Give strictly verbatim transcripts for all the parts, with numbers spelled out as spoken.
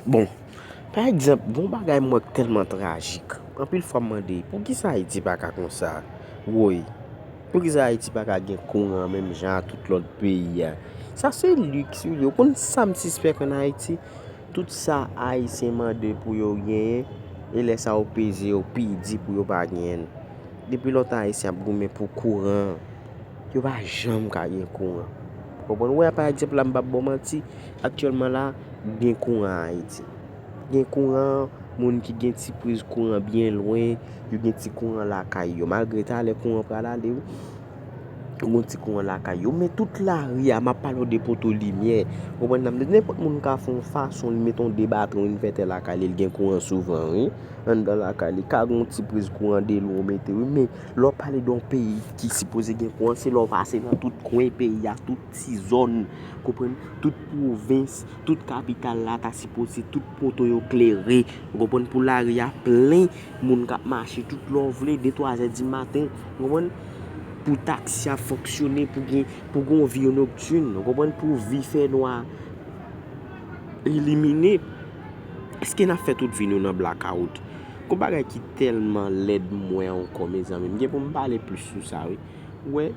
Bon, pa egzanp, gon bagay m wè k tèlman trajik. Anpil fwa m mande, poukisa Ayiti pa ka konsa? Woy, poukisa Ayiti pa ka gen kouran menm jan a tout lòt peyi a? Sa se liks, wi. Ou konn sa m sispèk ann Ayiti? Tout sa Ayisyen mande pou yo genyen, e lè sa yo peze yo pidi pou yo pa genyen l. Depi lontan Ayisyen ap goumen pou kouran, yo pa janm ka gen kouran. Ou konprann? Ou wè, pa egzanp, la, m p ap ba w manti, aktyèlman la, gen kouran Ayiti. Gen kouran, moun ki gen ti priz kouran byen lwen, yo gen ti kouran lakay yo. Malgre talè kouran pral ale, wi. Yo gen ti kouran lakay yo. Men tout lari a, m ap pale w de poto limyè. Ou konprann? Nenpòt moun ka fè yon fason, li mete yon de batri, yon envètè lakay li, li gen kouran souvan, wi. Anndan lakay li, ka gen yon ti priz kouran de lwen ou mete, wi. Men lè w pale de yon peyi ki sipoze gen kouran, se lè w pase nan tout kwen peyi a, tout ti zòn, konprann? Tout pwovens, tout kapital la ta sipoze tout poto yo klere, ou konprann? Pou lari a plen, moun k ap mache tout lè w vle, de twa zè di maten, ou konprann? Pou taksi a fonksyone, pou gen, pou gen yon vi noktin, ou konprann? Pou vi fènwa elimine. Èske n ap fè tout vi nou nan blakawout? Gon bagay ki tèlman lèd m wè ankò, mezanmi. M gen pou m pale plis sou sa, wi. Ou wè,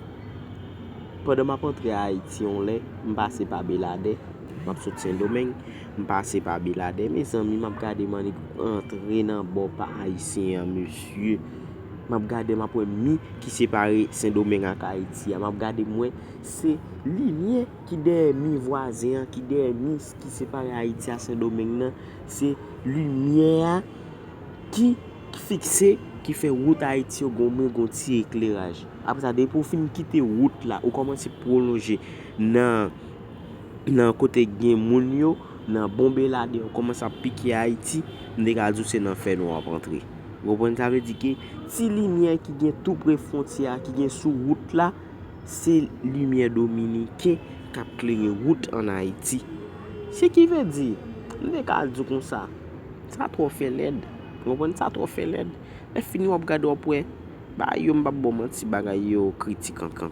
pandan m ap antre Ayiti yon lè, m pase pa Beladè. M ap sot Sendomeng, m pase pa Beladè. Mezanmi, m ap gade m annik antre nan bò pa ayisyen an, mesye. M ap gade, m ap wè mi ki separe Sendomeng ak Ayiti a. M ap gade, m wè se limyè ki dèyè mi vwazen an, ki dèyè mi ki separe Ayiti a Sendomeng nan. Se limyè a ki fikse, ki fè wout Ayiti yo gon mwen gon ti ekleraj. Apre sa, depi w fin kite wout la, ou kòmanse pwolonje nan, nan kote gen moun yo, nan bon Beladè, ou kòmanse ap pike Ayiti, m te ka di w se nan fènwa w ap antre. Ou konprann? Sa vle di ke ti limyè ki gen tou pre fwontyè a, ki gen sou wout la, se limyè dominiken k ap klere wout ann Ayiti. Se ki vle di, m te ka di w konsa, sa twò fè lèd. Ou konprann? Sa twò fè lèd. Lè fini w ap gade w ap wè, bagay yo, m p ap ba w manti, bagay yo kritik ankan.